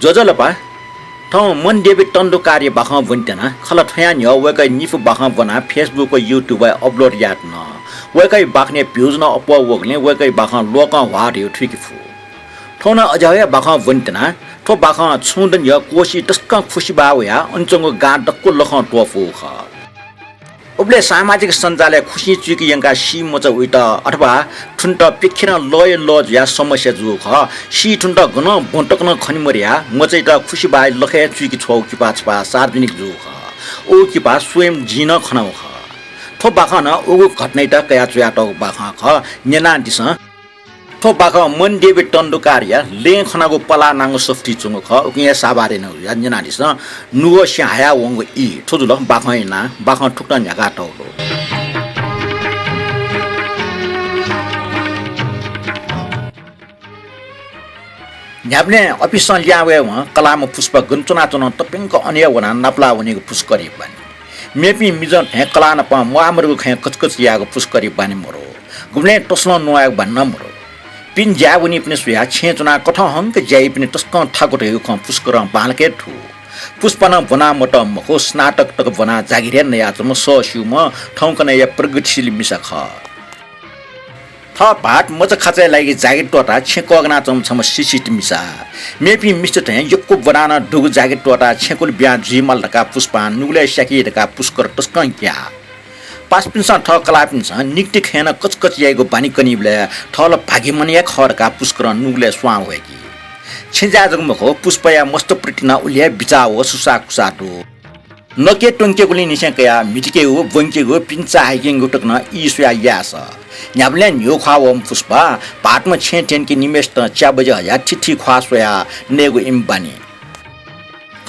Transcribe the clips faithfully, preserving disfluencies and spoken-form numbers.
ज्वजलपा, थौं मन देवी तण्डुकारया बाखं ब्वनेत्यना। खला थ्वया न्ह्यः वय्कःया निपु बाखं ब्वनाः Facebook व YouTube-य् upload यात नं। वय्कःया बाखनय् views नं अप्वः वःगुलिं वय्कःया बाखं लोकंह्वाः धयागु थुइके फु। थौं नं अज्याःया बाखं ब्वनेत्यना। थ्व बाखं छुं दँ न्ह्यः कोशी तसकं खुसिबाः वयाः अन च्वंगु गां दक्व लखं त्वःपूगु खः। उबलय् सामाजिक सञ्जालय् खुसिं चुइके यंकाः सी मचा वइत अथवा थुन्त प्यखेरं लःया लः जुयाः समस्या जूगु खः। सी थुन्त गनं ब्वं तक नं खने मदयाः मचाइत खुसिबाःया लखय् चुइके छ्वःगु किपा छपा सार्वजनिक जूगु खः। उ किपा स्वयं जिं नं खनागु खः। थ्व बाखं नं उगु घटनाइत कयाः च्वयातःगु बाखं खः। न्यनादिसँ। थ्व बाखं मन देवी तण्डुकारया लँय् खनागु पलाः नांगु सफुतिइ च्वंगु खः। उकिं हे साभार यानागु जुयाः न्यनादिसँ। नुगः सिहाया वंगु ई। थ्व जुल बाखंया नां। बाखं थुकथं न्ह्याकातःगु दु। न्ह्याबलें अफिसं लिहां वयेवं कलाःम्ह पुष्पा गन च्वनाच्वन तप्यंक अन हे वनाः नापलाः वनीगु पुष्करया बानी। मेपिं मिजं थें कलाः नाप म्वाःमदुगु खँय् कचकच यायेगु पुष्करया बानी मदु। गुबलें तसलं नुगः यायेगु बानी नं मदु। पिने ज्याय् वनीपिनि स्वयाः छेँय् च्वनाः कथंहंक ज्या याइपिनि तसकं थाकु धयागु खँ पुष्करं बांलाक हे थू। पुष्पा नं ब्वना मतः मखु, स्नातक तक ब्वनाः जागिर हे नयाच्वंम्ह सःस्यूम्ह थौंकन्हय्‌या प्रगतिशील मिसा खः। थः भाःत मचाखाचाया लागि जागिर त्वःताः छेँ कःघानाच्वंम्ह छम्ह शिक्षित मिसा। मेपिं मिस्त थें यक्व ब्वनाः नं दुगु जागिर त्वःताः छेँकुलि बियाः जुइमाल धकाः पुष्पां नुगलय् स्याकी धकाः पुष्कर तसकं ग्याः। पासापिन्सं थः कलाःपिन्सं निकति खँय् नं कचकच याइगु बानी कनीबलय् थः ला भाग्यमानी हे खः धकाः पुष्करं नुगलय् स्वां वय्की। छेँ जाय् जक मखु, पुष्पाया मस्तप्रति नं उलि हे बिचाः व सुसाःकुसाः दु। नके त्वंकेगुलिं निसें कयाः म्हितिकेगु, ब्वंकेगु, पिने चाःहिकेगु तक नं ई स्वयाः याये सः। न्ह्याबलें न्ह्यः ख्वाः वःम्ह पुष्पा भाःतम्ह छेँय् थ्यंके निम्हय्‌सितं च्या बज्या हयाः थीथी ख्वाः स्वयाः नयेगु इमिगु बानी।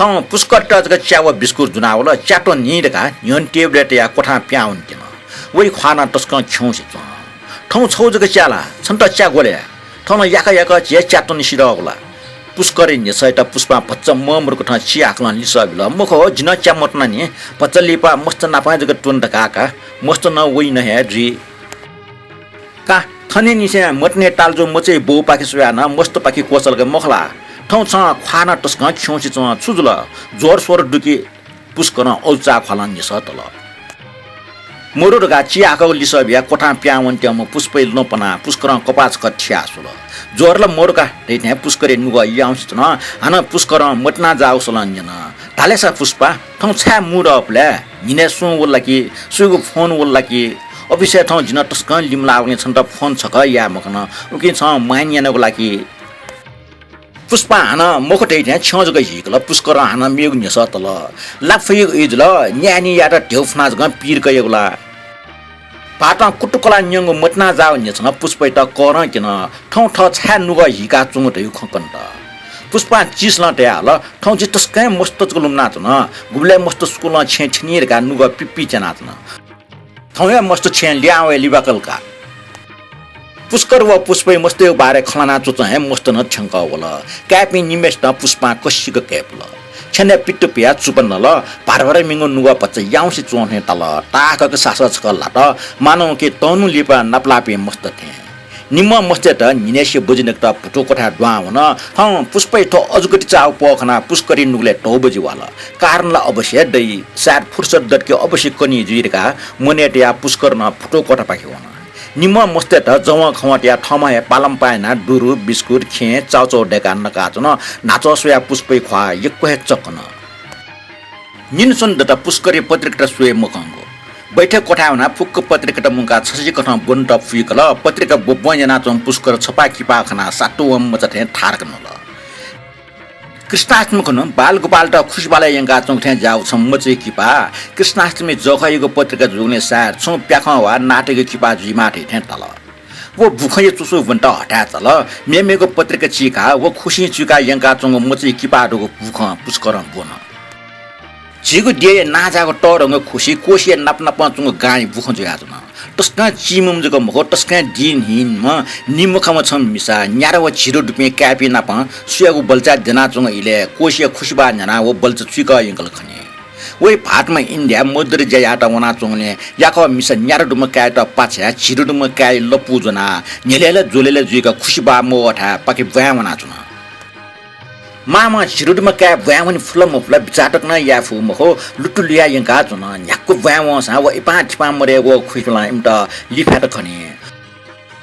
थौं पुष्करयात जक च्या व बिस्कुट ज्वनावल, च्या त्वने नि धकाः न्ह्यःने टेबलय् तयाः क्वथां पिहां वनेत्यन। वया ख्वाः नं तसकं खिउँसे च्वं। थौं छगू जक च्या ला? छन्त च्या ग्वलय्? थौं नं याकः याकः झी हे च्या त्वने सिधःगु ला? पुष्करया न्ह्यसःयात पुष्पां भचा मं मरुकथं चिहाकलं लिसः बिल, मखु, जि नं च्या मत्वना नि। भचा लिपा मस्त नापं जक त्वने धकाः का। मस्त नं वइ नं हे जुइ। का, थनिंनिसें मतिनाया तालुजु मचाया बौपाखे स्वयाः नं मस्तपाखे क्वचाल का मखु ला? थौं छं ख्वाः नं तसकं खिउँसे च्वं, छु जुल? ज्वर स्वर दु कि? पुष्करं अजू चाःख्वालं न्ह्यसः तल। मदु धकाः चिहाकःगु लिसः बियाः क्वथां पिहां वनेत्यंम्ह पुष्पया ल्वहं पनाः पुष्करं कपाः छकः थियाः स्वल। ज्वर ला मदु का धइथें पुष्करया नुगः याउँसे च्वन। हानं पुष्करं मतिना जाःगु स्वलं न्यन, धालय् सा पुष्पा, थौं छाय् मू दःपलय्? न्हिनय् सुं वल ला कि? सुयागु फोन वल ला कि? अफिसय् थौं जि नं तसकं लिमलाःगुलिं छन्त फोन छकः याये मखन। उकिं छं माइन यानागु ला कि? पुष्पां हानं मखु धइथें छ्यं जक हीकल। पुष्करं हानं मेगु न्ह्यसः तल। लापा फइगु ई जुल, न्यायेनिं यायेत ध्यबा फुनाः जकं पीर कयागु ला? भाःतं कुतुकलाः न्यंगु मतिना जाःगु न्ह्यसनं पुष्पयात करं क्यन। थौं थः छाय् नुगः हीकाच्वंगु धइगु खँ कन। पुष्पां चिसलं धयाहल, थौं जि तसकं हे मस्त जक लुमनाच्वन। गुबलय् मस्त स्कूलं छेँय् थ्यनी धकाः नुगः पिप्पिच्यानाच्वन। थौं हे मस्त छेँय् लिहां वये लिबाकल का। पुष्कर व पुष्पया मस्तय् बारे खँ ल्हाना च्वच्वं हे मस्त नं थ्यंकः वल। काय्‌पिं निम्हय्‌सितं पुष्पां कसिक कय्‌पुल। छ्यनय् पित्त पियाः चुप्पा नल। भार भार मेगु नुगः भचा याउँसे च्वं थें ताल। ताःहाकःगु सासः छकः ल्हात। मानंकि तःन्हु लिपा नापलाःपिं मस्त थें। निम्हं मस्तय्‌त न्हिनय्‌सिया बजि नकेत भुतू क्वथाय् दुहां वन। थौं पुष्पया थ्व अजूगति चाःगु पह खनाः पुष्करया नुगलय् धौ बजि वाल। कारण ला अवश्य दइ। सायद फुर्सद दत कि अवश्य कनी जुइ धकाः मनय् तयाः पुष्कर नं भुतू क्वथापाखे वन। निम्हं मस्तय्‌त जवं खवं तयाः थःम्हं हे पालंपाः यानाः दुरु, बिस्कुट, खेँ, चाउचाउ दय्‌काः नकाच्वन। न्हाचः स्वयाः पुष्पया ख्वाः यक्व हे चक्कन। निन्हु स्वन्हु दत पुष्करया पत्रिकात स्वये मखंगु। बैठक क्वथाय् वनाः फुक्क पत्रिकात मुंकाः छसिकथं ब्वनेत फुइकल। पत्रिका ब्वब्वं यानाच्वंम्ह पुष्कर छपाः किपाः खनाः सातुवं मचा थें थारक न्हुल। कृष्णाष्टमी खुन्हु बालगोपालत खुसिबालय् यंकाच्वंगु थें ज्याःगु छम्ह मचाया किपा। कृष्णाष्टमी जःखःयागु पत्रिका जूगुलिं सायद छुं प्याखं वा नाटकया किपा जुइमाः धइथें ताल। व बुखँया चुसु ब्वनेत हथाय् चाल। मेमेगु पत्रिका चीकाः व खुसिं चुइकाः यंकाच्वंगु मचाया किपा दुगु बुखँ पुष्करं ब्वन। झीगु देय्‌या नांजाःगु तःधंगु खुसि कोसिया नाप नापं च्वंगु गांया बुखँ जुयाच्वन। तसकं चिमिम्ह जक मखु, तसकं दीनहीनम्ह निम्हखाम्ह छम्ह मिसा न्यादँ व झिदँ दुपिं काय्‌पिं नाप सुयागु बल्चा द्यनाच्वंगु इलय् कोसिया खुसिबाः न्ह्यानाः व बल्चा चुइकः यंकल खनी। वया भाःतम्ह इन्द्याः मजदुरी ज्या यायेत वनाच्वंगुलिं याकः मिसा न्यादँ दुम्ह काय्‌यात पाछ्याः झिदँ दुम्ह काय्‌या लँपु ज्वनाः न्ह्यलय् ला ज्वलय् ला जुइक खुसिबाः मवःथाय् पाखे ब्वाँय् वनाच्वन। मांम्ह झिरुदुम्ह काय् ब्वाँय् वने फुल मफुल बिचाः तक नं याये फु मखु, लुतुलुया यंका च्वन। न्ह्याक्व ब्वाँय् वंसां व इपां थिपां मदय्‌गु खुसिबालं इमित लिफाय् तक खनी।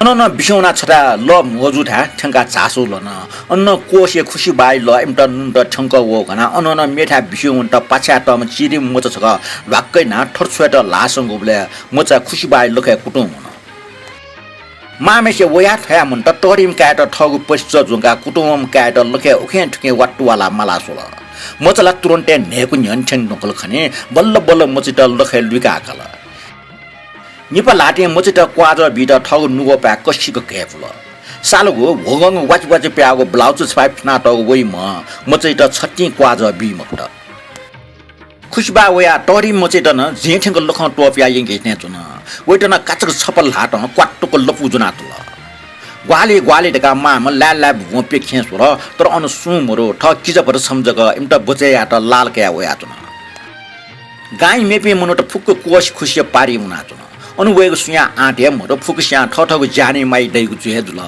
अन नं बिस्युं वनाः छथाय् लः म्हो जूथाय् थ्यंकाः झासु लन। अन नं कोसय् खुसिबाया लः इमित नुन्त थ्यंकः वःगु खनाः अन नं मेथाय् बिस्युं वनेत पाछ्याये तःम्ह चिरिम्ह मचा छकः ल्वाक्क यानाः थथ्व छ्वयेत ल्हाः संगुबलय् मचा खुसिबाया लखय् कुतुं वन। मांम्हेसे वया थ्वया मन्त तःधिम्ह काय्‌यात थःगु परिस्थिति ज्वंकाः कुतुं वंम्ह काय्‌यात लखय् उखें थुखें वात्तुवालाः माला स्वल। मचा ला तुरुन्त हे न्हय्‌कू न्ह्यःने थ्यने धुंकल खनी, बल्ल बल्ल मचायात लखय् लुइकाः काल। निपा ल्हातिं मचायात क्वाजः बीत थःगु नुगःपाय् कसिक घय्‌पुल। सालगु ह्वगंगु वाचिवाचि प्याःगु ब्लाउज छपाय् फिनातःगु वइम्हं मचायात छतिं क्वाजः बी मफुत। खुसिबा वयाः तःधिम्ह मचायात नं जें थ्यंक लखं त्वपुयाः यंके थें च्वन। वयात नं काचाक्क छपा ल्हातं क्वात्तुक लपु ज्वनातल। ग्वाहालि ग्वाहालि धकाः मांम्ह लाय्‌लाय् भुवं प्यखें स्वल, तर अन सुं मरु। थः किजाभत छम्ह जक इमित बचय् यायेत लाल कयाः वयाच्वन। गांइ मेपिं मनूत फुक्क कोसि खुसिया पारिइ वनाच्वन। अन वयेगु सुयां आँट हे मदु, फुक्कसियां थःथःगु ज्यानय् माया दइगु जुइ हे जुल।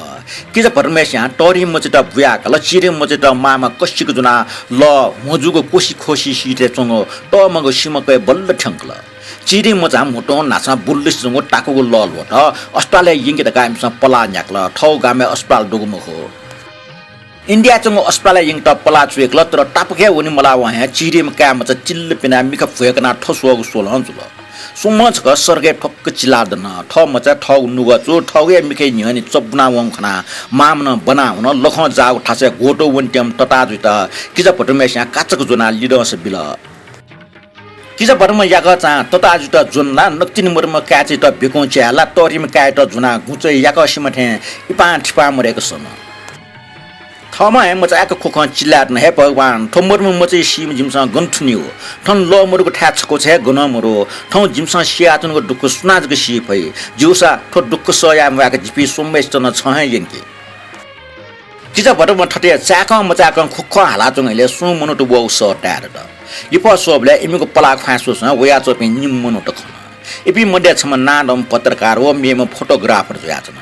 किजाभतम्हेस्यां तःधिम्ह मचायात बुयाकाल, चिरिम्ह मचायात मांम्हं कसिक ज्वनाः लः म्हो जूगु कोसि खोसि सिथय् च्वंगु तःमागु सिमा कयाः बल्ल थ्यंकल। चिरिम्ह मचां म्हुतुं न्हाचां बुल्लिस च्वंगु ताकुगु लः ल्वःत अस्पतालय् यंके धकाः इमिसं पलाः न्ह्याकल। थःगु गामय् अस्पताल दुगु मखु। इन्डियाय् च्वंगु अस्पतालय् यंकेत पलाः च्वय्‌कल, तर तापाक्क हे वने मलावं हे चिरिम्ह काय्‌मचा चिल्ल पिनाः मिखा भ्वय्‌कनाः थ्व स्वःगु स्वलं जुल। स्वम्हं छकः सर्गय् ठ्वक्क चिलाः दन। थः मचाय् थःगु नुगः चू, थःगु हे मिखा न्ह्यःने चब्बुना वंगु खनाः मांम्ह नं ब्वना वन। लखं जाःगु थासय् ग्वतुं वनेत्यंम्ह तताजुयात किजाभतम्हेस्यां काचाक्क ज्वनाः लिधंसा बिल। किजाभतम्ह याकःचां तताजुयात ज्वन ला, नकतिनि मदुम्ह काय्‌चायात बेकुं च्याये ला, तःधिम्ह काय्‌यात ज्वनाः गुँचय् याकः सिमा थें इपां थिपां मदय्‌क सन। थःम्हं हे मचाय्‌क ख्वख्वं चिल्लाय् धुन, हे भगवान, थ्व मदुम्ह मचाया सीम्ह जिमिसं गन थुनेगु? थन लः मदुगु थाय् छकूचा हे गनं मदु। थौं जिमिसं सियाच्वनागु दुःख सुनां जक सी फइ। ज्यूसा थ्व दुःख सह याये म्वाय्‌क जिपिं स्वम्हय्‌सित नं छं हे यंकि। किजाभतम्ह थथे चाय्‌कं मचाय्‌कं ख्वख्वं हालाच्वंगु इलय् सुं मनूत वःगु सः ताये दत। लिफः स्वःबलय् इमिगु पलाः ख्वाँय् स्वःसां वयाच्वंपिं निम्ह मनूत खन। इपिं मध्ये छम्ह नांदंम्ह पत्रकार व मेम्ह photographer जुयाच्वन।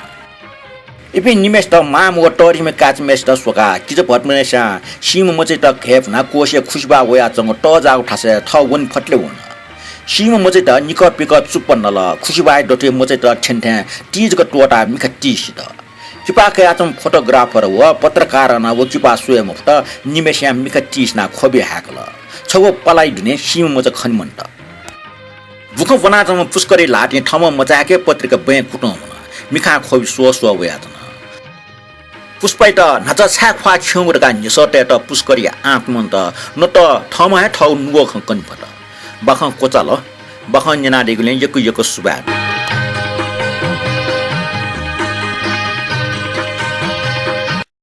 इपिं निम्हय्‌सित मांम्ह व तःधिम्ह काय्‌चाम्हेसित स्वकाः किजाभतम्हेस्यां सीम्ह मचायात घय्‌पुनाः कोसय् खुसिबा वयाच्वंगु तःजाःगु थासय् थः वने फतले वन। सीम्ह मचायात निकः पिकः चुप्पा नल। खुसिबाया दथुइ मचायात थ्यने थें ति जक त्वःताः मिखा ति सित। किपा कयाच्वंम्ह photographer व पत्रकारं नं व किपा स्वये मफुत। निम्हय्‌सियां मिखा ति सिनाः ख्वबि हाय्‌कल। छगू पलाःया दुने सीम्ह मचा खने मन्त। बुखँ ब्वनाच्वंम्ह पुष्करी ल्हातिं थःम्हं मचाय्‌क हे पत्रिका बँय् कुतुं वन। मिखां ख्वबि स्वः स्वः वयाच्वन। पुष्पायात न्हाचः छाय् ख्वाः खिउँगु धकाः न्ह्यसः तयेत पुष्करीया आँट मन्त। नकतिनि थःम्हं हे थःगु नुगः खँ कने फत। बाखं क्वचाल। बाखं न्यनादीगुलिं यक्व यक्व सुभाय्।